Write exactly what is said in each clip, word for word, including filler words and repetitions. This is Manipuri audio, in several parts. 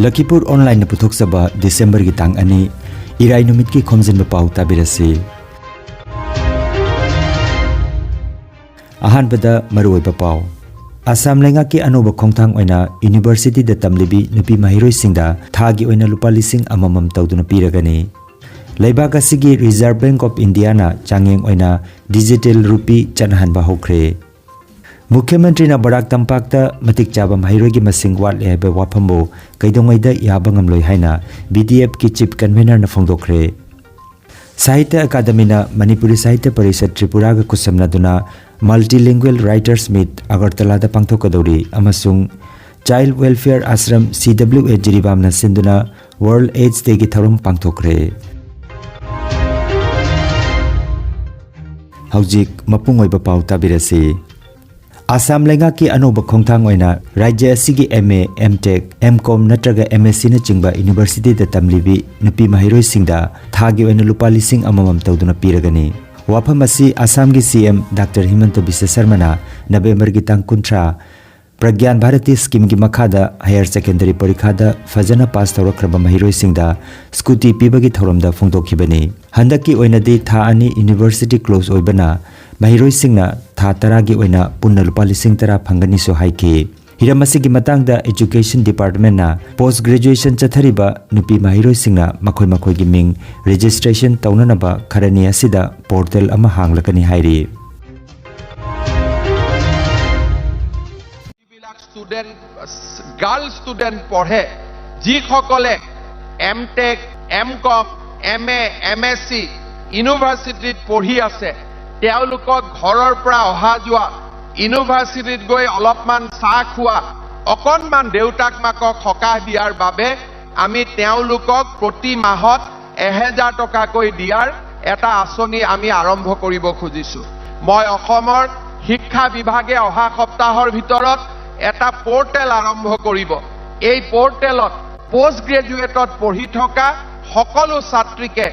ꯂꯈꯤꯄꯨꯔ ꯑꯣꯟꯂꯥꯏꯟꯅ ꯄꯨꯊꯣꯛꯆꯕ ꯗꯤꯁꯦꯝꯕꯔꯒꯤ ꯇꯥꯡ ꯑꯅꯤ, ꯏꯔꯥꯏ ꯅꯨꯃꯤꯠꯀꯤ ꯈꯣꯝꯖꯤꯟꯕ ꯄꯥꯎ ꯇꯥꯕꯤꯔꯁꯤ꯫ ꯑꯍꯥꯟꯕꯗ ꯃꯔꯨꯑꯣꯏꯕ ꯄꯥꯎ꯫ ꯑꯁꯥꯝ ꯂꯩꯉꯥꯛꯀꯤ ꯑꯅꯧꯕ ꯈꯣꯡꯊꯥꯡ ꯑꯣꯏꯅ ꯌꯨꯅꯤꯚꯔꯁꯤꯇꯤꯗ ꯇꯝꯂꯤꯕꯤ ꯅꯨꯄꯤ ꯃꯍꯩꯔꯣꯏꯁꯤꯡꯗ ꯊꯥꯒꯤ ꯑꯣꯏꯅ ꯂꯨꯄꯥ ꯂꯤꯁꯤꯡ ꯑꯃꯃꯝ ꯇꯧꯗꯨꯅ ꯄꯤꯔꯒꯅꯤ꯫ ꯂꯩꯕꯥꯛ ꯑꯁꯤꯒꯤ Reserve Bank of Indiaꯅ ꯆꯥꯡꯌꯦꯡ ꯑꯣꯏꯅ digital rupee ꯆꯠꯅꯍꯟꯕ ꯍꯧꯈ꯭ꯔꯦ꯫ ꯃꯨꯈ꯭ꯌ ꯃꯟꯇ꯭ꯔꯤꯅ ꯕꯔꯥꯛ ꯇꯝꯄꯥꯛꯇ ꯃꯇꯤꯛ ꯆꯥꯕ ꯃꯍꯩꯔꯣꯏꯒꯤ ꯃꯁꯤꯡ ꯋꯥꯠꯂꯦ ꯍꯥꯏꯕ ꯋꯥꯐꯝꯕꯨ ꯀꯩꯗꯧꯉꯩꯗ ꯌꯥꯕ ꯉꯝꯂꯣꯏ ꯍꯥꯏꯅ BDFꯀꯤ Chief Convenerꯅ ꯐꯣꯡꯗꯣꯛꯈ꯭ꯔꯦ꯫ ꯁꯥꯍꯤꯇ꯭ꯌ ꯑꯀꯥꯗꯃꯤꯅ ꯃꯅꯤꯄꯨꯔꯤ ꯁꯥꯍꯤꯇ꯭ꯌ ꯄꯔꯤꯁꯠ ꯇ꯭ꯔꯤꯄꯨꯔꯥꯒ ꯈꯨꯠꯁꯝꯅꯗꯨꯅ Multilingual Writers Meet ꯑꯒꯔꯇꯂꯥꯗ ꯄꯥꯡꯊꯣꯛꯀꯗꯧꯔꯤ ꯑꯃꯁꯨꯡ Child Welfare Ashram CWA ꯖꯤꯔꯤꯕꯥꯝꯅ ꯁꯤꯟꯗꯨꯅ World AIDS Dayꯒꯤ ꯊꯧꯔꯝ ꯄꯥꯡꯊꯣꯛꯈ꯭ꯔꯦ꯫ ꯍꯧꯖꯤꯛ ꯃꯄꯨꯡ ꯑꯣꯏꯕ ꯄꯥꯎ ꯇꯥꯕꯤꯔꯁꯤ꯫ ꯑꯁꯥꯝ ꯂꯩꯉꯥꯛꯀꯤ ꯑꯅꯧꯕ ꯈꯣꯡꯊꯥꯡ ꯑꯣꯏꯅ ꯔꯥꯖ꯭ꯌ ꯑꯁꯤꯒꯤ MA, MTech, MCOM ꯅꯠꯇ꯭ꯔꯒ MScꯅꯆꯤꯡꯕ ꯌꯨꯅꯤꯚꯔꯁꯤꯇꯤꯗ ꯇꯝꯂꯤꯕꯤ ꯅꯨꯄꯤ ꯃꯍꯩꯔꯣꯏꯁꯤꯡꯗ ꯊꯥꯒꯤ ꯑꯣꯏꯅ ꯂꯨꯄꯥ ꯂꯤꯁꯤꯡ ꯑꯃꯃꯝ ꯇꯧꯗꯨꯅ ꯄꯤꯔꯒꯅꯤ꯫ ꯋꯥꯐꯝ ꯑꯁꯤ ꯑꯁꯥꯝꯒꯤ CM ꯗꯥꯛꯇꯔ ꯍꯤꯃꯟꯇ ꯕꯤꯁ꯭ꯋ ꯁꯔꯃꯅ ꯅꯕꯦꯝꯕꯔꯒꯤ ꯇꯥꯡ ꯀꯨꯟꯊ꯭ꯔꯥ, ꯄ꯭ꯔꯒ꯭ꯌꯥꯟ ꯚꯥꯔꯇꯤ ꯁ꯭ꯀꯤꯝꯒꯤ ꯃꯈꯥꯗ ꯍꯥꯌꯔ ꯁꯦꯀꯦꯟꯗꯔꯤ ꯄꯔꯤꯈꯥꯗ ꯐꯖꯅ ꯄꯥꯁ ꯇꯧꯔꯛꯈ꯭ꯔꯕ ꯃꯍꯩꯔꯣꯏꯁꯤꯡꯗ ꯁ꯭ꯀꯨꯇꯤ ꯄꯤꯕꯒꯤ ꯊꯧꯔꯝꯗ ꯐꯣꯡꯗꯣꯛꯈꯤꯕꯅꯤ꯫ ꯍꯟꯗꯛꯀꯤ ꯑꯣꯏꯅꯗꯤ ꯊꯥ ꯑꯅꯤ ꯌꯨꯅꯤꯚꯔꯁꯤꯇꯤ ꯀ꯭ꯂꯣꯖ ꯑꯣꯏꯕꯅ ꯃꯍꯩꯔꯣꯏꯁꯤꯡꯅ ꯊꯥ ꯇꯔꯥꯒꯤ ꯑꯣꯏꯅ ꯄꯨꯟꯅ ꯂꯨꯄꯥ ꯂꯤꯁꯤꯡ ꯇꯔꯥ ꯐꯪꯒꯅꯤꯁꯨ ꯍꯥꯏꯈꯤ꯫ ꯍꯤꯔꯝ ꯑꯁꯤꯒꯤ ꯃꯇꯥꯡꯗ Education Departmentꯅ post graduation ꯆꯠꯊꯔꯤꯕ ꯅꯨꯄꯤ ꯃꯍꯩꯔꯣꯏꯁꯤꯡꯅ ꯃꯈꯣꯏ ꯃꯈꯣꯏꯒꯤ ꯃꯤꯡ registration ꯇꯧꯅꯅꯕ ꯈꯔꯅꯤ ꯑꯁꯤꯗ portal ꯑꯃ ꯍꯥꯡꯂꯒꯅꯤ ꯍꯥꯏꯔꯤ꯫ যিবিলাক ষ্টুডেণ্ট, গাৰ্ল ষ্টুডেণ্ট পঢ়ে, যিসকলে M take, M com, M A, M S চি ইউনিভাৰ্চিটিত পঢ়ি আছে, তেওঁলোকক ঘৰৰ পৰা অহা যোৱা, ইউনিভাৰ্চিটিত গৈ অলপমান চাহ খোৱা, অকণমান দেউতাক মাকক সকাহ দিয়াৰ বাবে আমি তেওঁলোকক প্ৰতি মাহত এহেজাৰ টকাকৈ দিয়াৰ এটা আঁচনি আমি আৰম্ভ কৰিব খুজিছো। মই অসমৰ শিক্ষা বিভাগে অহা সপ্তাহৰ ভিতৰত এটা পৰ্টেল আৰম্ভ কৰিব। এই পৰ্টেলত পোষ্ট গ্ৰেজুৱেটত পঢ়ি থকা সকলো ছাত্ৰীকে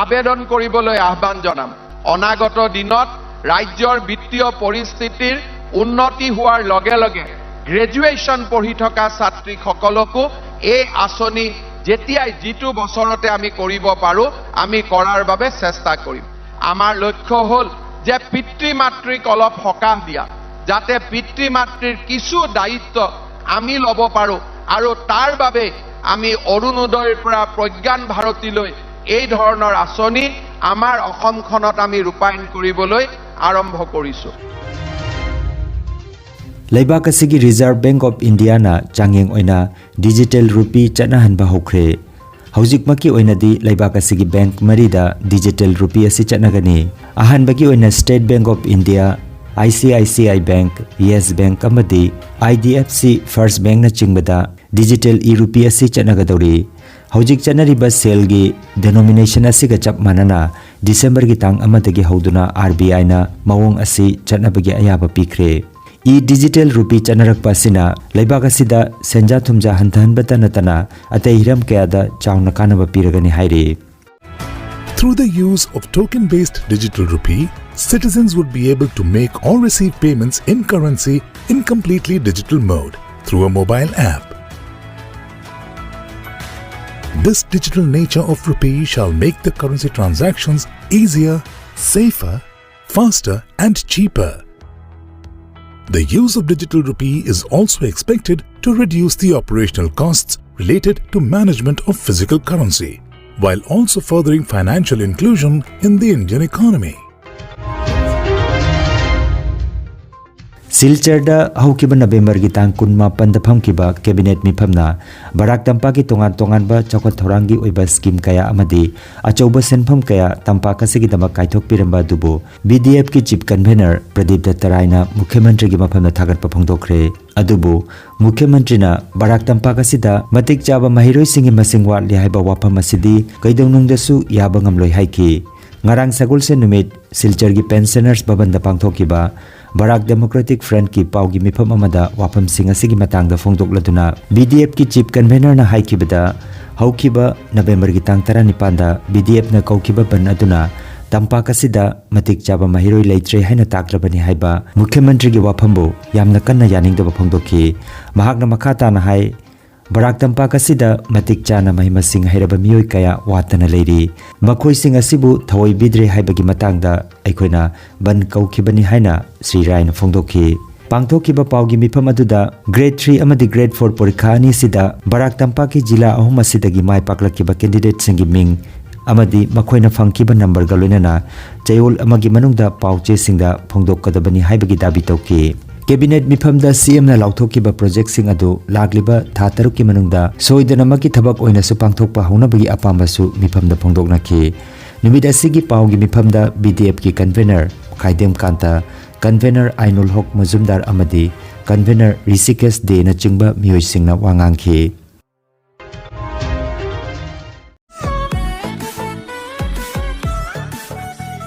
আবেদন কৰিবলৈ আহ্বান জনাম। অনাগত দিনত ৰাজ্যৰ বিত্তীয় পৰিস্থিতিৰ উন্নতি হোৱাৰ লগে লগে গ্ৰেজুৱেশ্যন পঢ়ি থকা ছাত্ৰীসকলকো এই আঁচনি যেতিয়াই যিটো বছৰতে আমি কৰিব পাৰোঁ, আমি কৰাৰ বাবে চেষ্টা কৰিম। আমাৰ লক্ষ্য হ'ল যে পিতৃ মাতৃক অলপ সকাহ দিয়া, যাতে পিতৃ মাতৃৰ কিছু দায়িত্ব আমি ল'ব পাৰোঁ। আৰু তাৰ বাবে আমি অৰুণোদয়ৰ পৰা প্ৰজ্ঞান ভাৰতীলৈ এই ধৰণৰ আঁচনি আমাৰ অসমখনত আমি ৰূপায়ণ কৰিবলৈ আৰম্ভ কৰিছোঁ। ꯂꯩꯕꯥꯛ ꯑꯁꯤꯒꯤ Reserve Bank of Indiaꯅ ꯆꯥꯡꯌꯦꯡ ꯑꯣꯏꯅ digital rupee ꯆꯠꯅꯍꯟꯕ ꯍꯧꯈ꯭ꯔꯦ꯫ ꯍꯧꯖꯤꯛꯃꯛꯀꯤ ꯑꯣꯏꯅꯗꯤ ꯂꯩꯕꯥꯛ ꯑꯁꯤꯒꯤ ꯕꯦꯡꯛ ꯃꯔꯤꯗ digital rupee ꯑꯁꯤ ꯆꯠꯅꯒꯅꯤ꯫ ꯑꯍꯥꯟꯕꯒꯤ ꯑꯣꯏꯅ State Bank of India, ICICI Bank, Yes Bank ꯑꯃꯗꯤ IDFC First Bankꯅꯆꯤꯡꯕꯗ digital e-rupee ꯑꯁꯤ ꯆꯠꯅꯒꯗꯧꯔꯤ꯫ ꯍꯧꯖꯤꯛ ꯆꯠꯅꯔꯤꯕ ꯁꯦꯜꯒꯤ denomination ꯑꯁꯤꯒ ꯆꯞ ꯃꯥꯟꯅꯅ ꯗꯤꯁꯦꯝꯕꯔꯒꯤ ꯇꯥꯡ ꯑꯃꯗꯒꯤ ꯍꯧꯗꯨꯅ RBIꯅ ꯃꯑꯣꯡ ꯑꯁꯤ ꯆꯠꯅꯕꯒꯤ ꯑꯌꯥꯕ ꯄꯤꯈ꯭ꯔꯦ꯫ E-digital rupee ꯆꯠꯅꯔꯛꯄ ꯑꯁꯤꯅ ꯂꯩꯕꯥꯛ ꯑꯁꯤꯗ ꯁꯦꯟꯖꯥ ꯊꯨꯝꯖꯥ ꯍꯟꯊꯍꯟꯕꯇ ꯅꯠꯇꯅ ꯑꯇꯩ ꯍꯤꯔꯝ ꯀꯌꯥꯗ ꯆꯥꯎꯅ ꯀꯥꯟꯅꯕ ꯄꯤꯔꯒꯅꯤ ꯍꯥꯏꯔꯤ꯫ Through the use of token based digital rupee, citizens would be able to make or receive payments in currency in completely digital mode through a mobile app. This digital nature of rupee shall make the currency transactions easier, safer, faster, and cheaper. The use of digital rupee is also expected to reduce the operational costs related to management of physical currency, while also furthering financial inclusion in the Indian economy. ꯁꯤꯜꯆꯔꯗ ꯍꯧꯈꯤꯕ ꯅꯕꯦꯝꯕꯔꯒꯤ ꯇꯥꯡ ꯀꯨꯟꯃꯥꯄꯟꯗ ꯐꯝꯈꯤꯕ ꯀꯦꯕꯤꯅꯦꯠ ꯃꯤꯐꯝꯅ ꯕꯔꯥꯛ ꯇꯝꯄꯥꯛꯀꯤ ꯇꯣꯉꯥꯟ ꯇꯣꯉꯥꯟꯕ ꯆꯥꯎꯈꯠ ꯊꯧꯔꯥꯡꯒꯤ ꯑꯣꯏꯕ ꯁ꯭ꯀꯤꯝ ꯀꯌꯥ ꯑꯃꯗꯤ ꯑꯆꯧꯕ ꯁꯦꯟꯐꯝ ꯀꯌꯥ ꯇꯝꯄꯥꯛ ꯑꯁꯤꯒꯤꯗꯃꯛ ꯀꯥꯏꯊꯣꯛꯄꯤꯔꯝꯕ ꯑꯗꯨꯕꯨ BDFꯀꯤ ꯆꯤꯐ ꯀꯟꯚꯦꯅꯔ ꯄ꯭ꯔꯗꯤꯞ ꯗꯠꯇꯔꯥꯏꯅ ꯃꯨꯈ꯭ꯌ ꯃꯟꯇ꯭ꯔꯤꯒꯤ ꯃꯐꯝꯗ ꯊꯥꯒꯠꯄ ꯐꯣꯡꯗꯣꯛꯈ꯭ꯔꯦ꯫ ꯑꯗꯨꯕꯨ ꯃꯨꯈ꯭ꯌ ꯃꯟꯇ꯭ꯔꯤꯅ ꯕꯔꯥꯛ ꯇꯝꯄꯥꯛ ꯑꯁꯤꯗ ꯃꯇꯤꯛ ꯆꯥꯕ ꯃꯍꯩꯔꯣꯏꯁꯤꯡꯒꯤ ꯃꯁꯤꯡ ꯋꯥꯠꯂꯤ ꯍꯥꯏꯕ ꯋꯥꯐꯝ ꯑꯁꯤꯗꯤ ꯀꯩꯗꯧꯅꯨꯡꯗꯁꯨ ꯌꯥꯕ ꯉꯝꯂꯣꯏ ꯍꯥꯏꯈꯤ꯫ ꯉꯔꯥꯡ ꯁꯒꯣꯜꯁꯦꯟ ꯅꯨꯃꯤꯠ ꯁꯤꯜꯆꯔꯒꯤ ꯄꯦꯟꯁꯅꯔꯁ ꯚꯕꯟꯗ ꯄꯥꯡꯊꯣꯛꯈꯤꯕ ꯕꯔꯥꯛ ꯗꯦꯃꯣꯀ꯭ꯔꯦꯇꯤꯛ ꯐ꯭ꯔꯟꯠꯀꯤ ꯄꯥꯎꯒꯤ ꯃꯤꯐꯝ ꯑꯃꯗ ꯋꯥꯐꯝꯁꯤꯡ ꯑꯁꯤꯒꯤ ꯃꯇꯥꯡꯗ ꯐꯣꯡꯗꯣꯛꯂꯗꯨꯅ BDFꯀꯤ ꯆꯤꯐ ꯀꯟꯚꯦꯅꯔꯅ ꯍꯥꯏꯈꯤꯕꯗ, ꯍꯧꯈꯤꯕ ꯅꯕꯦꯝꯕꯔꯒꯤ ꯇꯥꯡ ꯇꯔꯥꯅꯤꯄꯥꯟꯗ BDFꯅ ꯀꯧꯈꯤꯕ ꯕꯟ ꯑꯗꯨꯅ ꯇꯝꯄꯥꯛ ꯑꯁꯤꯗ ꯃꯇꯤꯛ ꯆꯥꯕ ꯃꯍꯩꯔꯣꯏ ꯂꯩꯇ꯭ꯔꯦ ꯍꯥꯏꯅ ꯇꯥꯛꯂꯕꯅꯤ ꯍꯥꯏꯕ ꯃꯨꯈ꯭ꯌ ꯃꯟꯇ꯭ꯔꯤꯒꯤ ꯋꯥꯐꯝꯕꯨ ꯌꯥꯝꯅ ꯀꯟꯅ ꯌꯥꯅꯤꯡꯗꯕ ꯐꯣꯡꯗꯣꯛꯈꯤ꯫ ꯃꯍꯥꯛꯅ ꯃꯈꯥ ꯇꯥꯅ ꯍꯥꯏ, ꯕꯔꯥꯛ ꯇꯝꯄꯥꯛ ꯑꯁꯤꯗ ꯃꯇꯤꯛ ꯆꯥꯅ ꯃꯍꯩ ꯃꯁꯤꯡ ꯍꯩꯔꯕ ꯃꯤꯑꯣꯏ ꯀꯌꯥ ꯋꯥꯠꯇꯅ ꯂꯩꯔꯤ꯫ ꯃꯈꯣꯏꯁꯤꯡ ꯑꯁꯤꯕꯨ ꯊꯑꯣꯏꯕꯤꯗ꯭ꯔꯦ ꯍꯥꯏꯕꯒꯤ ꯃꯇꯥꯡꯗ ꯑꯩꯈꯣꯏꯅ ꯕꯟ ꯀꯧꯈꯤꯕꯅꯤ ꯍꯥꯏꯅ ꯁ꯭ꯔꯤ ꯔꯥꯏꯅ ꯐꯣꯡꯗꯣꯛꯈꯤ꯫ ꯄꯥꯡꯊꯣꯛꯈꯤꯕ ꯄꯥꯎꯒꯤ ꯃꯤꯐꯝ ꯑꯗꯨꯗ ꯒ꯭ꯔꯦꯗ ꯊ꯭ꯔꯤ ꯑꯃꯗꯤ ꯒ꯭ꯔꯦꯗ ꯐꯣꯔ ꯄꯔꯤꯈꯥ ꯑꯅꯤꯁꯤꯗ ꯕꯔꯥꯛ ꯇꯝꯄꯥꯛꯀꯤ ꯖꯤꯂꯥ ꯑꯍꯨꯝ ꯑꯁꯤꯗꯒꯤ ꯃꯥꯏ ꯄꯥꯛꯂꯛꯈꯤꯕ ꯀꯦꯟꯗꯤꯗꯦꯠꯁꯤꯡꯒꯤ ꯃꯤꯡ ꯑꯃꯗꯤ ꯃꯈꯣꯏꯅ ꯐꯪꯈꯤꯕ ꯅꯝꯕꯔꯒ ꯂꯣꯏꯅꯅ ꯆꯌꯣꯜ ꯑꯃꯒꯤ ꯃꯅꯨꯡꯗ ꯄꯥꯎ ꯆꯦꯁꯤꯡꯗ ꯐꯣꯡꯗꯣꯛꯀꯗꯕꯅꯤ ꯍꯥꯏꯕꯒꯤ ꯗꯥꯕꯤ ꯇꯧꯈꯤ꯫ ꯀꯦꯕꯤꯅꯦꯠ ꯃꯤꯐꯝꯗ ꯁꯤꯑꯦꯝꯅ ꯂꯥꯎꯊꯣꯛꯈꯤꯕ ꯄ꯭ꯔꯣꯖꯦꯛꯁꯤꯡ ꯑꯗꯨ ꯂꯥꯛꯂꯤꯕ ꯊꯥ ꯇꯔꯨꯛꯀꯤ ꯃꯅꯨꯡꯗ ꯁꯣꯏꯗꯅꯃꯛꯀꯤ ꯊꯕꯛ ꯑꯣꯏꯅꯁꯨ ꯄꯥꯡꯊꯣꯛꯄ ꯍꯧꯅꯕꯒꯤ ꯑꯄꯥꯝꯕꯁꯨ ꯃꯤꯐꯝꯗ ꯐꯣꯡꯗꯣꯛꯅꯈꯤ꯫ ꯅꯨꯃꯤꯠ ꯑꯁꯤꯒꯤ ꯄꯥꯎꯒꯤ ꯃꯤꯐꯝꯗ ꯕꯤꯗꯤꯑꯦꯐꯀꯤ ꯀꯟꯚꯦꯅꯔ ꯈꯥꯏꯗꯦꯝ ꯀꯥꯟꯇ, ꯀꯟꯚꯦꯅꯔ ꯑꯥꯏꯅꯨꯜ ꯍꯣꯛ ꯃꯖꯨꯝꯗꯥꯔ ꯑꯃꯗꯤ ꯀꯟꯚꯦꯅꯔ ꯔꯤꯁꯤꯀꯦꯁ ꯗꯦꯅꯆꯤꯡꯕ ꯃꯤꯑꯣꯏꯁꯤꯡꯅ ꯋꯥ ꯉꯥꯡꯈꯤ꯫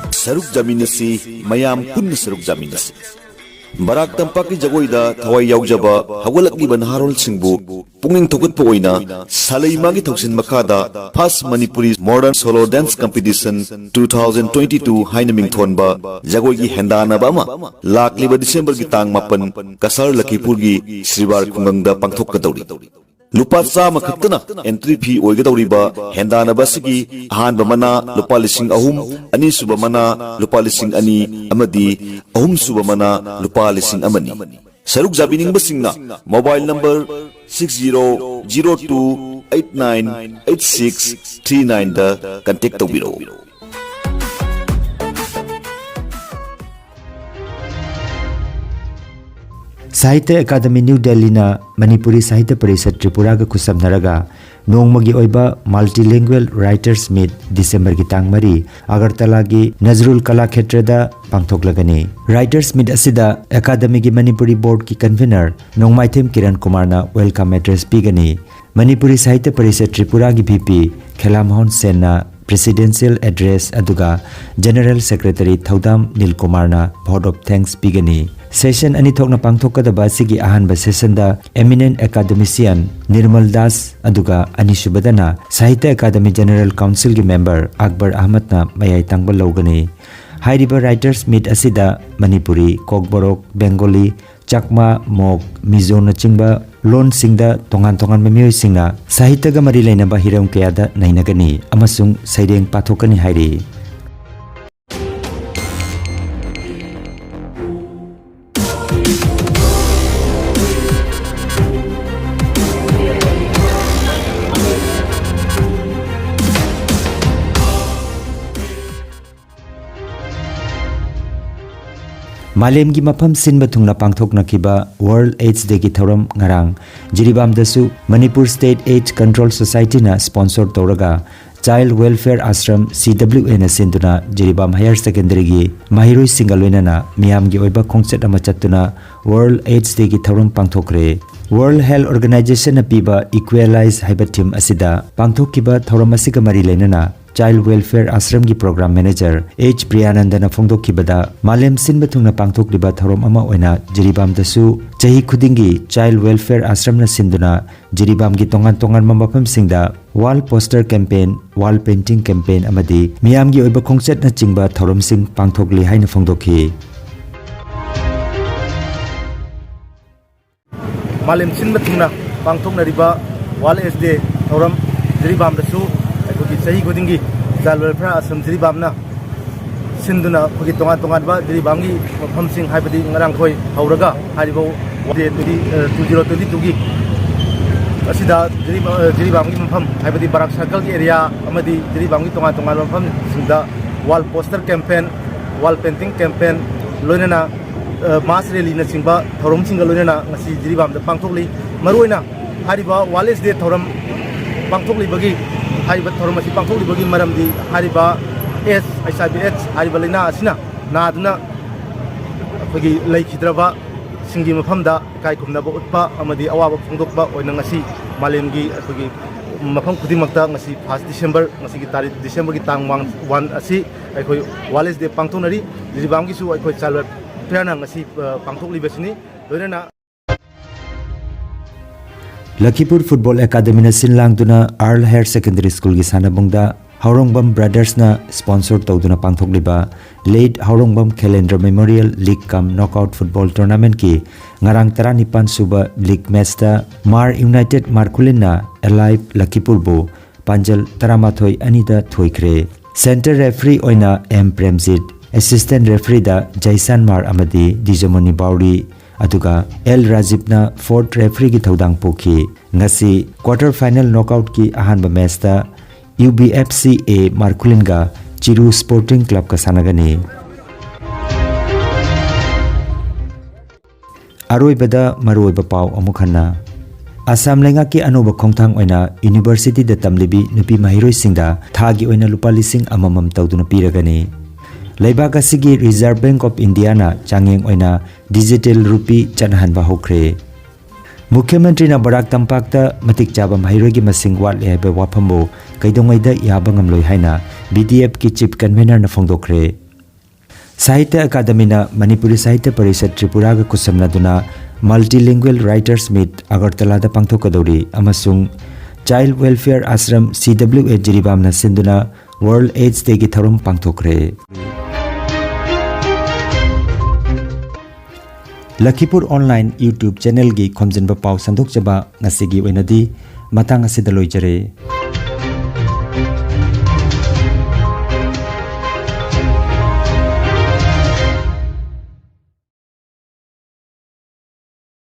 ꯁꯔꯨꯛ ꯌꯥꯃꯤꯟꯅꯁꯤ, ꯃꯌꯥꯝ ꯄꯨꯟꯅ ꯁꯔꯨꯛ ꯌꯥꯃꯤꯟꯅꯁꯤ꯫ ꯕꯔꯥꯛ ꯇꯝꯄꯥꯛꯀꯤ ꯖꯒꯣꯏꯗ ꯊꯋꯥꯏ ꯌꯥꯎꯖꯕ ꯍꯧꯒꯠꯂꯛꯂꯤꯕ ꯅꯍꯥꯔꯣꯜꯁꯤꯡꯕꯨ ꯄꯨꯛꯅꯤꯡ ꯊꯧꯒꯠꯄ ꯑꯣꯏꯅ ꯁꯥꯂꯩꯃꯥꯒꯤ ꯊꯧꯁꯤꯜ ꯃꯈꯥꯗ First Manipuri Modern Solo Dance Competition two thousand twenty-two ꯍꯥꯏꯅ ꯃꯤꯡꯊꯣꯟꯕ ꯖꯒꯣꯏꯒꯤ ꯍꯦꯟꯗꯥꯟꯅꯕ ꯑꯃ ꯂꯥꯛꯂꯤꯕ ꯗꯤꯁꯦꯝꯕꯔꯒꯤ ꯇꯥꯡ ꯃꯥꯄꯟ ꯀꯁꯥꯔ ꯂꯈꯤꯄꯨꯔꯒꯤ ꯁ꯭ꯔꯤꯕꯥꯔ ꯈꯨꯡꯒꯪꯗ ꯄꯥꯡꯊꯣꯛꯀꯗꯧꯔꯤ꯫ ꯂꯨꯄꯥ ꯆꯥꯝꯃ ꯈꯛꯇꯅ entry fee ꯑꯣꯏꯒꯗꯧꯔꯤꯕ ꯍꯦꯟꯗꯥꯟꯅꯕ ꯑꯁꯤꯒꯤ ꯑꯍꯥꯟꯕ ꯃꯅꯥ ꯂꯨꯄꯥ ꯂꯤꯁꯤꯡ ꯑꯍꯨꯝ, ꯑꯅꯤꯁꯨꯕ ꯃꯅꯥ ꯂꯨꯄꯥ ꯂꯤꯁꯤꯡ ꯑꯅꯤ ꯑꯃꯗꯤ ꯑꯍꯨꯝꯁꯨꯕ ꯃꯅꯥ ꯂꯨꯄꯥ ꯂꯤꯁꯤꯡ ꯑꯃꯅꯤ꯫ ꯁꯔꯨꯛ ꯌꯥꯕꯤꯅꯤꯡꯕꯁꯤꯡꯅ mobile number six zero zero two eight nine eight six three nine ꯗ contact ꯇꯧꯕꯤꯔꯛꯎ꯫ ꯁꯥꯍꯤꯇ꯭ꯌ ꯑꯦꯀꯥꯗꯃꯤ ꯅ꯭ꯌꯨ ꯗꯦꯜꯂꯤꯅ ꯃꯅꯤꯄꯨꯔꯤ ꯁꯥꯍꯤꯇ꯭ꯌ ꯄꯔꯤꯁꯠ ꯇ꯭ꯔꯤꯄꯨꯔꯥꯒ ꯈꯨꯠꯁꯝꯅꯔꯒ ꯅꯣꯡꯃꯒꯤ ꯑꯣꯏꯕ Multilingual Writers Meet ꯗꯤꯁꯦꯝꯕꯔꯒꯤ ꯇꯥꯡ ꯃꯔꯤ ꯑꯒꯔꯇꯂꯥꯒꯤ ꯅꯖꯔꯨꯜ ꯀꯂꯥ ꯈꯦꯇ꯭ꯔꯗ ꯄꯥꯡꯊꯣꯛꯂꯒꯅꯤ꯫ Writers Meet ꯑꯁꯤꯗ ꯑꯦꯀꯥꯗꯃꯤꯒꯤ ꯃꯅꯤꯄꯨꯔꯤ ꯕꯣꯔꯗꯀꯤ ꯀꯟꯚꯦꯅꯔ ꯅꯣꯡꯃꯥꯏꯊꯦꯝ ꯀꯤꯔꯟ ꯀꯨꯃꯥꯔꯅ welcome address ꯄꯤꯒꯅꯤ꯫ ꯃꯅꯤꯄꯨꯔꯤ ꯁꯥꯍꯤꯇ꯭ꯌ ꯄꯔꯤꯁꯠ ꯇ꯭ꯔꯤꯄꯨꯔꯥꯒꯤ ꯚꯤ ꯄꯤ ꯈꯦꯂꯥꯃꯣꯍꯟ ꯁꯦꯟꯅ presidential address ꯑꯗꯨꯒ General Secretary ꯊꯧꯗꯥꯝ ꯅꯤꯜ ꯀꯨꯃꯥꯔꯅ vote of thanks ꯄꯤꯒꯅꯤ꯫ Session ꯑꯅꯤ ꯊꯣꯛꯅ ꯄꯥꯡꯊꯣꯛꯀꯗꯕ ꯑꯁꯤꯒꯤ ꯑꯍꯥꯟꯕ sessionꯗ eminent academician ꯅꯤꯔꯃꯜ ꯗꯥꯁ ꯑꯗꯨꯒ ꯑꯅꯤꯁꯨꯕꯗꯅ ꯁꯥꯍꯤꯇ꯭ꯌ ꯑꯦꯀꯥꯗꯃꯤ General Councilꯒꯤ member ꯑꯛꯕꯔ ꯑꯍꯃꯗꯅ ꯃꯌꯥꯏ ꯇꯥꯡꯕ ꯂꯧꯒꯅꯤ꯫ ꯍꯥꯏꯔꯤꯕ Writers Meet ꯑꯁꯤꯗ ꯃꯅꯤꯄꯨꯔꯤ, ꯀꯣꯛꯕꯣꯔꯣꯛ, ꯕꯦꯡꯒꯣꯂꯤ, ꯆꯥꯛꯃꯥ, ꯃꯣꯛ, ꯃꯤꯖꯣꯅꯆꯤꯡꯕ ꯂꯣꯟꯁꯤꯡꯗ ꯇꯣꯉꯥꯟ ꯇꯣꯉꯥꯟꯕ ꯃꯤꯑꯣꯏꯁꯤꯡꯅ ꯁꯥꯍꯤꯇ꯭ꯌꯒ ꯃꯔꯤ ꯂꯩꯅꯕ ꯍꯤꯔꯝ ꯀꯌꯥꯗ ꯅꯩꯅꯒꯅꯤ ꯑꯃꯁꯨꯡ ꯁꯩꯔꯦꯡ ꯄꯥꯊꯣꯛꯀꯅꯤ ꯍꯥꯏꯔꯤ꯫ ꯃꯥꯂꯦꯝꯒꯤ ꯃꯐꯝ ꯁꯤꯟꯕ ꯊꯨꯡꯅ ꯄꯥꯡꯊꯣꯛꯅꯈꯤꯕ World AIDS Dayꯒꯤ ꯊꯧꯔꯝ ꯉꯔꯥꯡ ꯖꯤꯔꯤꯕꯥꯝꯗꯁꯨ Manipur State AIDS Control Societyꯅ sponsor ꯇꯧꯔꯒ Child Welfare Ashram, C W Aꯅ ꯁꯤꯟꯗꯨꯅ ꯖꯤꯔꯤꯕꯥꯝ Higher Secondaryꯒꯤ ꯃꯍꯩꯔꯣꯏꯁꯤꯡꯒ ꯂꯣꯏꯅꯅ ꯃꯤꯌꯥꯝꯒꯤ ꯑꯣꯏꯕ ꯈꯣꯡꯆꯠ ꯑꯃ ꯆꯠꯇꯨꯅ World AIDS Dayꯒꯤ ꯊꯧꯔꯝ ꯄꯥꯡꯊꯣꯛꯈ꯭ꯔꯦ꯫ World Health Organizationꯅ ꯄꯤꯕ Equalize ꯍꯥꯏꯕ theme ꯑꯁꯤꯗ ꯄꯥꯡꯊꯣꯛꯈꯤꯕ ꯊꯧꯔꯝ ꯑꯁꯤꯒ ꯃꯔꯤ ꯂꯩꯅꯅ Child Welfare Ashramꯒꯤ Program Manager H ꯄ꯭ꯔꯤꯌꯥꯅꯟꯗꯅ ꯐꯣꯡꯗꯣꯛꯈꯤꯕꯗ, ꯃꯥꯂꯦꯝ ꯁꯤꯟꯕ ꯊꯨꯡꯅ ꯄꯥꯡꯊꯣꯛꯂꯤꯕ ꯊꯧꯔꯝ ꯑꯃ ꯑꯣꯏꯅ ꯖꯤꯔꯤꯕꯥꯝꯗꯁꯨ ꯆꯍꯤ ꯈꯨꯗꯤꯡꯒꯤ Child Welfare Ashramꯅ ꯁꯤꯟꯗꯨꯅ ꯖꯤꯔꯤꯕꯥꯝꯒꯤ ꯇꯣꯉꯥꯟ ꯇꯣꯉꯥꯟꯕ ꯃꯐꯝꯁꯤꯡꯗ wall poster campaign, wall painting campaign ꯑꯃꯗꯤ ꯃꯤꯌꯥꯝꯒꯤ ꯑꯣꯏꯕ ꯈꯣꯡꯆꯠꯅꯆꯤꯡꯕ ꯊꯧꯔꯝꯁꯤꯡ ꯄꯥꯡꯊꯣꯛꯂꯤ ꯍꯥꯏꯅ ꯐꯣꯡꯗꯣꯛꯈꯤ꯫ ꯃꯥꯂꯦꯝ ꯁꯤꯟꯕ ꯊꯨꯡꯅ ꯄꯥꯡꯊꯣꯛꯅꯔꯤꯕ World AIDS Day ꯊꯧꯔꯝ ꯖꯤꯔꯤꯕꯥꯝꯗꯁꯨ ꯑꯩꯈꯣꯏꯒꯤ ꯆꯍꯤ ꯈꯨꯗꯤꯡꯒꯤ Child Welfare Ashram ꯖꯤꯔꯤꯕꯥꯝꯅ ꯁꯤꯟꯗꯨꯅ ꯑꯩꯈꯣꯏꯒꯤ ꯇꯣꯉꯥꯟ ꯇꯣꯉꯥꯟꯕ ꯖꯤꯔꯤꯕꯥꯝꯒꯤ ꯃꯐꯝꯁꯤꯡ, ꯍꯥꯏꯕꯗꯤ ꯉꯔꯥꯡꯈꯣꯏ ꯍꯧꯔꯒ ꯍꯥꯏꯔꯤꯕ World Day twenty, ꯑ, two zero twenty twoꯒꯤ ꯑꯁꯤꯗ ꯖꯤꯔꯤꯕꯥꯝ, ꯑ, ꯖꯤꯔꯤꯕꯥꯝꯒꯤ ꯃꯐꯝ, ꯍꯥꯏꯕꯗꯤ ꯕꯔꯥꯛ circleꯒꯤ area ꯑꯃꯗꯤ ꯖꯤꯔꯤꯕꯥꯝꯒꯤ ꯇꯣꯉꯥꯟ ꯇꯣꯉꯥꯟꯕ ꯃꯐꯝꯁꯤꯡꯗ wall poster campaign, wall painting campaign, ꯂꯣꯏꯅꯅ ꯑ, mass rallyꯅꯆꯤꯡꯕ ꯊꯧꯔꯝꯁꯤꯡꯒ ꯂꯣꯏꯅꯅ ꯉꯁꯤ ꯖꯤꯔꯤꯕꯥꯝꯗ ꯄꯥꯡꯊꯣꯛꯂꯤ꯫ ꯃꯔꯨꯑꯣꯏꯅ ꯍꯥꯏꯔꯤꯕ World AIDS Day ꯊꯧꯔꯝ ꯄꯥꯡꯊꯣꯛꯂꯤꯕꯒꯤ, ꯍꯥꯏꯔꯤꯕ ꯊꯧꯔꯝ ꯑꯁꯤ ꯄꯥꯡꯊꯣꯛꯂꯤꯕꯒꯤ ꯃꯔꯝꯗꯤ, ꯍꯥꯏꯔꯤꯕ AIDS, H I V AIDS ꯍꯥꯏꯔꯤꯕ ꯂꯥꯏꯅꯥ ꯑꯁꯤꯅ ꯅꯥꯗꯨꯅ ꯑꯩꯈꯣꯏꯒꯤ ꯂꯩꯈꯤꯗ꯭ꯔꯕꯁꯤꯡꯒꯤ ꯃꯐꯝꯗ ꯏꯀꯥꯏ ꯈꯨꯝꯅꯕ ꯎꯠꯄ ꯑꯃꯗꯤ ꯑꯋꯥꯕ ꯐꯣꯡꯗꯣꯛꯄ ꯑꯣꯏꯅ ꯉꯁꯤ ꯃꯥꯂꯦꯝꯒꯤ ꯑꯩꯈꯣꯏꯒꯤ ꯃꯐꯝ ꯈꯨꯗꯤꯡꯃꯛꯇ ꯉꯁꯤ first December, ꯉꯁꯤꯒꯤ ꯇꯥꯔꯤꯛ Decemberꯒꯤ ꯇꯥꯡ one, one ꯑꯁꯤ ꯑꯩꯈꯣꯏ World AIDS Day ꯄꯥꯡꯊꯣꯛꯅꯔꯤ꯫ ꯖꯤꯔꯤꯕꯥꯝꯒꯤꯁꯨ ꯑꯩꯈꯣꯏ Child Welfareꯅ ꯉꯁꯤ, ꯑ, ꯄꯥꯡꯊꯣꯛꯂꯤꯕꯁꯤꯅꯤ꯫ ꯂꯣꯏꯅꯅ ꯂꯈꯤꯄꯨꯔ Football Academyꯅ ꯁꯤꯟ ꯂꯥꯡꯗꯨꯅ Earle Higher Secondary Schoolꯒꯤ ꯁꯥꯟꯅꯕꯨꯡꯗ ꯍꯥꯎꯔꯣꯡꯕꯝ ꯕ꯭ꯔꯗꯔꯁꯅ ꯁ꯭ꯄꯣꯟꯁꯔ ꯇꯧꯗꯨꯅ ꯄꯥꯡꯊꯣꯛꯂꯤꯕ ꯂꯦꯠ ꯍꯥꯎꯔꯣꯡꯕꯝ ꯈꯦꯂꯦꯟꯗ꯭ꯔ ꯃꯦꯃꯣꯔꯤꯌꯦꯜ ꯂꯤꯒ ꯀꯝ ꯅꯣꯛꯑꯥꯎꯠ ꯐꯨꯠꯕꯣꯜ ꯇꯣꯔꯅꯥꯃꯦꯟꯠꯀꯤ ꯉꯔꯥꯡ ꯇꯔꯥꯅꯤꯄꯥꯟ ꯁꯨꯕ ꯂꯤꯒ ꯃꯦꯆꯇ ꯃꯥꯔ ꯌꯨꯅꯥꯏꯇꯦꯗ ꯃꯥꯔꯈꯨꯂꯤꯟꯅ ꯑꯦꯂꯥꯏꯚ ꯂꯈꯤꯄꯨꯔꯕꯨ ꯄꯥꯟꯖꯜ ꯇꯔꯥꯃꯥꯊꯣꯏ ꯑꯅꯤꯗ ꯊꯣꯏꯈ꯭ꯔꯦ꯫ ꯁꯦꯟꯇꯔ ꯔꯦꯐ꯭ꯔꯤ ꯑꯣꯏꯅ ꯑꯦꯝ ꯄ꯭ꯔꯦꯝꯖꯤꯠ, ꯑꯦꯁꯤꯁꯇꯦꯟꯠ ꯔꯦꯐ꯭ꯔꯤꯗ ꯖꯩꯁꯥꯟꯃꯥꯔ ꯑꯃꯗꯤ ꯗꯤꯖꯃꯣꯅꯤ ꯕꯥꯎꯔꯤ, ꯑꯗꯨꯒ ꯑꯦꯜ ꯔꯥꯖꯤꯕꯅ ꯐꯣꯔꯠ ꯔꯦꯐ꯭ꯔꯤꯒꯤ ꯊꯧꯗꯥꯡ ꯄꯨꯈꯤ꯫ ꯉꯁꯤ ꯀ꯭ꯋꯥꯇꯔ ꯐꯥꯏꯅꯦꯜ ꯅꯣꯛꯑꯥꯎꯠꯀꯤ ꯑꯍꯥꯟꯕ ꯃꯦꯆꯇ ꯌꯨ ꯕꯤ ꯑꯦꯐ ꯁꯤ ꯑꯦ ꯃꯥꯔꯈꯨꯂꯤꯟꯒ ꯆꯤꯔꯨ ꯁ꯭ꯄꯣꯔꯇꯤꯡ ꯀ꯭ꯂꯕꯀ ꯁꯥꯟꯅꯒꯅꯤ꯫ ꯑꯔꯣꯏꯕꯗ ꯃꯔꯨꯑꯣꯏꯕ ꯄꯥꯎ ꯑꯃꯨꯛ ꯍꯟꯅ꯫ ꯑꯁꯥꯝ ꯂꯩꯉꯥꯛꯀꯤ ꯑꯅꯧꯕ ꯈꯣꯡꯊꯥꯡ ꯑꯣꯏꯅ ꯌꯨꯅꯤꯚꯔꯁꯤꯇꯤꯗ ꯇꯝꯂꯤꯕꯤ ꯅꯨꯄꯤ ꯃꯍꯩꯔꯣꯏꯁꯤꯡꯗ ꯊꯥꯒꯤ ꯑꯣꯏꯅ ꯂꯨꯄꯥ ꯂꯤꯁꯤꯡ ꯑꯃꯃꯝ ꯇꯧꯗꯨꯅ ꯄꯤꯔꯒꯅꯤ꯫ ꯂꯩꯕꯥꯛ ꯑꯁꯤꯒꯤ ꯔꯤꯖꯔꯚ ꯕꯦꯡꯛ ꯑꯣꯐ ꯏꯟꯗꯤꯌꯥꯅ ꯆꯥꯡꯌꯦꯡ ꯑꯣꯏꯅ ꯗꯤꯖꯤꯇꯦꯜ ꯔꯨꯄꯤ ꯆꯠꯅꯍꯟꯕ ꯍꯧꯈ꯭ꯔꯦ꯫ ꯃꯨꯈ꯭ꯌ ꯃꯟꯇ꯭ꯔꯤꯅ ꯕꯔꯥꯛ ꯇꯝꯄꯥꯛꯇ ꯃꯇꯤꯛ ꯆꯥꯕ ꯃꯍꯩꯔꯣꯏꯒꯤ ꯃꯁꯤꯡ ꯋꯥꯠꯂꯦ ꯍꯥꯏꯕ ꯋꯥꯐꯝꯕꯨ ꯀꯩꯗꯧꯉꯩꯗ ꯌꯥꯕ ꯉꯝꯂꯣꯏ ꯍꯥꯏꯅ ꯕꯤ ꯗꯤ ꯑꯦꯐꯀꯤ ꯆꯤꯐ ꯀꯟꯚꯦꯅꯔꯅ ꯐꯣꯡꯗꯣꯛꯈ꯭ꯔꯦ꯫ ꯁꯥꯍꯤꯇ꯭ꯌ ꯑꯀꯥꯗꯃꯤꯅ ꯃꯅꯤꯄꯨꯔꯤ ꯁꯥꯍꯤꯇ꯭ꯌ ꯄꯔꯤꯁꯠ ꯇ꯭ꯔꯤꯄꯨꯔꯥꯒ ꯈꯨꯠꯁꯝꯅꯗꯨꯅ ꯃꯜꯇꯤꯂꯤꯡꯒ꯭ꯋꯦꯜ ꯔꯥꯏꯇꯔꯁ ꯃꯤꯠ ꯑꯒꯔꯇꯂꯥꯗ ꯄꯥꯡꯊꯣꯛꯀꯗꯧꯔꯤ ꯑꯃꯁꯨꯡ ꯆꯥꯏꯜꯗ ꯋꯦꯜꯐꯤꯌꯔ ꯑꯥꯁ꯭ꯔꯝ ꯁꯤ ꯗꯕ꯭ꯂꯤꯎ ꯑꯦ ꯖꯤꯔꯤꯕꯥꯝꯅ ꯁꯤꯟꯗꯨꯅ ꯋꯥꯔꯜꯗ ꯑꯦꯗꯁ ꯗꯦꯒꯤ ꯊꯧꯔꯝ ꯄꯥꯡꯊꯣꯛꯈ꯭ꯔꯦ꯫ ꯂꯈꯤꯄꯨꯔ ꯑꯣꯟꯂꯥꯏꯟ ꯌꯨꯇ꯭ꯌꯨꯕ ꯆꯦꯅꯦꯜꯒꯤ ꯈꯣꯝꯖꯤꯟꯕ ꯄꯥꯎ ꯁꯟꯗꯣꯛꯆꯕ ꯉꯁꯤꯒꯤ ꯑꯣꯏꯅꯗꯤ ꯃꯇꯥꯡ ꯑꯁꯤꯗ ꯂꯣꯏꯖꯔꯦ꯫